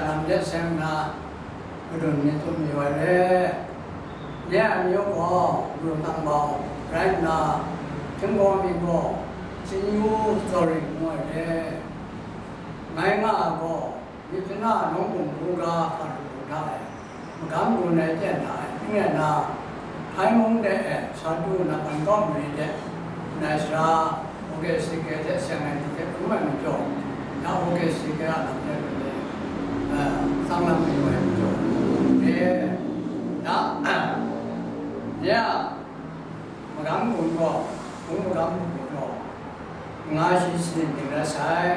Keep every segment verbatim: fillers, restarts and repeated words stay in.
Lam de seng nna, madun ni tsun mayu ai re. Nye a amyu gaw Ru Nang Bau rai nna, htingbaw mying gaw Chingyu Tsawring ngu ai re. Ngai nga ai gaw, Myitkyina nawng hpung hkungga hkra hkungga hta e, magam gun ai ten hta e, n rai nna, Hpai mung de e, Santu Napan kau mari de, nai sara, August sik de hte seng ai ni hte hkrum ai majaw, ya August sik a lam de gun e, eh, tsang lam mayu ai majaw, e, ya, ya, magam gun gaw, hpung magam gun gaw, nga shi shaning ting rai sai,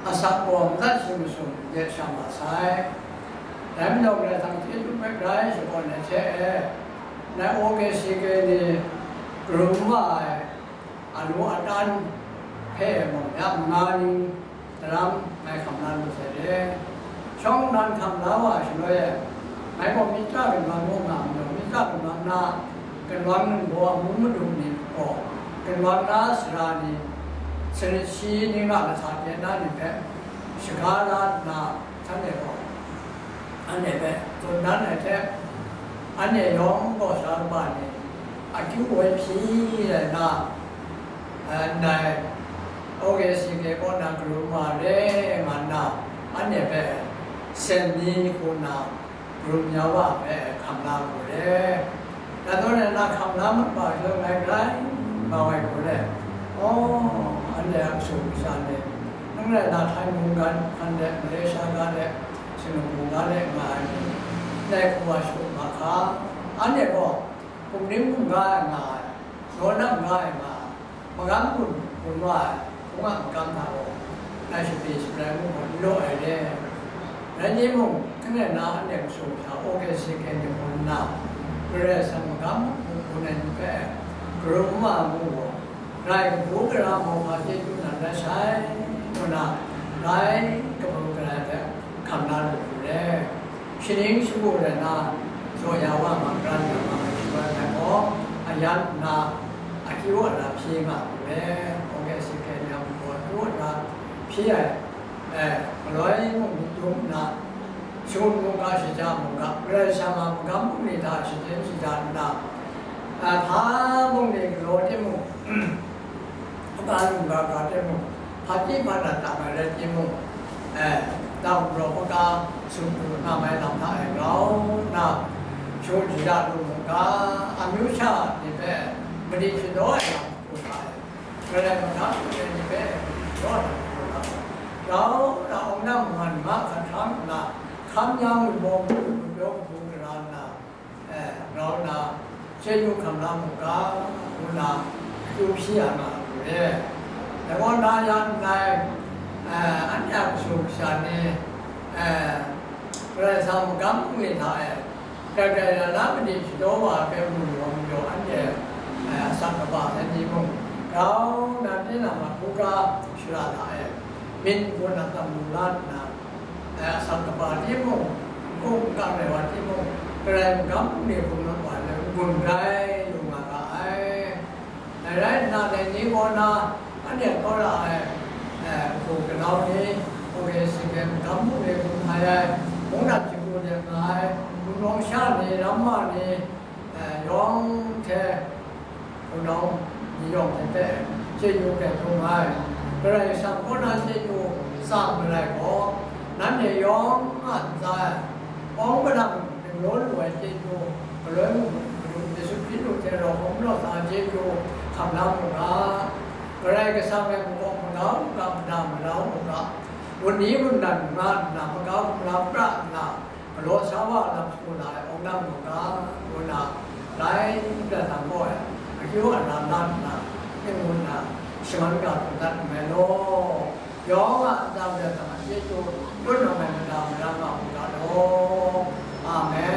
asak gaw madat shi masum de shang wa sai. Dai majaw Karai Kasang chyeju hpe grai shakawn ai hte e, nai August sik ni karum wa ai alu atan hpe mung ya nga ning daram ngai hkam la lu sai re. Shawng nnan hkam la wa shaloi e, ngai gaw myit kra ginwang mung nga majaw, myit kra ginwang na, ginwang ningbaw amu madu ni gaw, ginwang na sara ni, sanit shi ni nga lahta pyen na ni hpe shaga la nna, shanhte gaw, anhte hpe tsun dan ai hte, anhte yawng gaw sara kaba ni akyu woi hpyi ai na, eh, ndai August sik kaw na karum wa re nga nna, anhte hpe sen ni hku nna karum ya wa hpe hkam la hku re. Dai hta na hkam la mat wa shaloi ngai grai mau ai hku re. Aw, anhte a kasum kasha ni, n rai na Htai mungga hkan de, Malaysia ga de, Singapore ga de nga ai ni, ndai hku wa shut ma hka. Anhte gaw, Bungning mungga ai nga ai, Law Nam nga ai nga ai, magam gun gun wa ai, hpung a magam hta gaw, ngai shapi shabrai ngu gaw n law ai re. Rai timung, n rai na anhte masum hta August sik ni hpung nna, Karai Kasang magam gun gun ai ni hpe, karum wa mu gaw, rai kabu gara mauhpa chyeju nan rai sai, ngu na, rai kabu gara hpe hkam na lu lu re. Shaning shagu rai na, zaw ya wa ma, kran ya ma ai shaloi ngai gaw, ayan nna, akyu ara hpyi nga lu re. August sik ni a gaw akyu ara hpyi ai, eh, galoi mung myit dum nna, shangun mungga, shaja mungga, Karai Kasang a magam bungli hta shaden shaja nna, eh, hpa bungli galaw timung, hpa lungga ga timung, hpaji hpadat tam ai rai timung, eh, dang galaw hpaga sumtu nga mai lam hta e grau nna, shangun shaja lu mungga, amyu sha ni hpe madi shadaw ai lam hku hta e, Karai Kasang hte ni hpe madi shadaw ai lam hku hta e, grau nna, awng nang man nga hkan hkam nna, hkam yang wunpawng hku, wunpyaw hku gara nna, eh, grau nna, chyeju hkam la mu ga, ngu nna, akyu hpyi ya nga lu re. Dai gaw na ya ndai, eh, anhte a kasum kasha ni, eh, Karai Kasang magam bungli hta e, grai grai na na madi shadaw wa ai hpe mu majaw majaw, anhte, eh, asak kaba ai ni mung, grau nna, tinang a hkungga shara hta e, myit n-gun a tam lu la nna, eh, asak kaba timung, n-gun n-gang ai wa timung, Karai magam bungli hpung na wa le n-gun rai lu nga ga ai. Dai rai nna, dai ni kaw na, anhte taw ra ai, eh, hku kanau ni, August sik ni magam bungli hpung ai ai, mungdan shagu de nga ai, wunpawng sha ni, ramma ni, eh, yawng hte, Hpunau ni yawng hte chyeju hpe hkrum ai, Karai Kasang kaw na chyeju tsang marai gaw, nanhte yawng a ntsa e, awng madang ning law lu ai chyeju, galoi mung madu Yesu Hkristu hte rau hkawm law sa ai chyeju hkam la mu ga, Karai Kasang e makawp magau u ga, mada marau u ga, wunni wundan nga nna, magau magau pra nna, galaw sa wa lam shagu la ai awng nang mungga, ngu nna, lai brat dang gaw ai, akyu ara la nna, ning ngu nna, shaman ga hkrum dat nngai law, yawng a ntsa brat dang a chyeju, tut nang ai mada mara nga u ga law. Amen.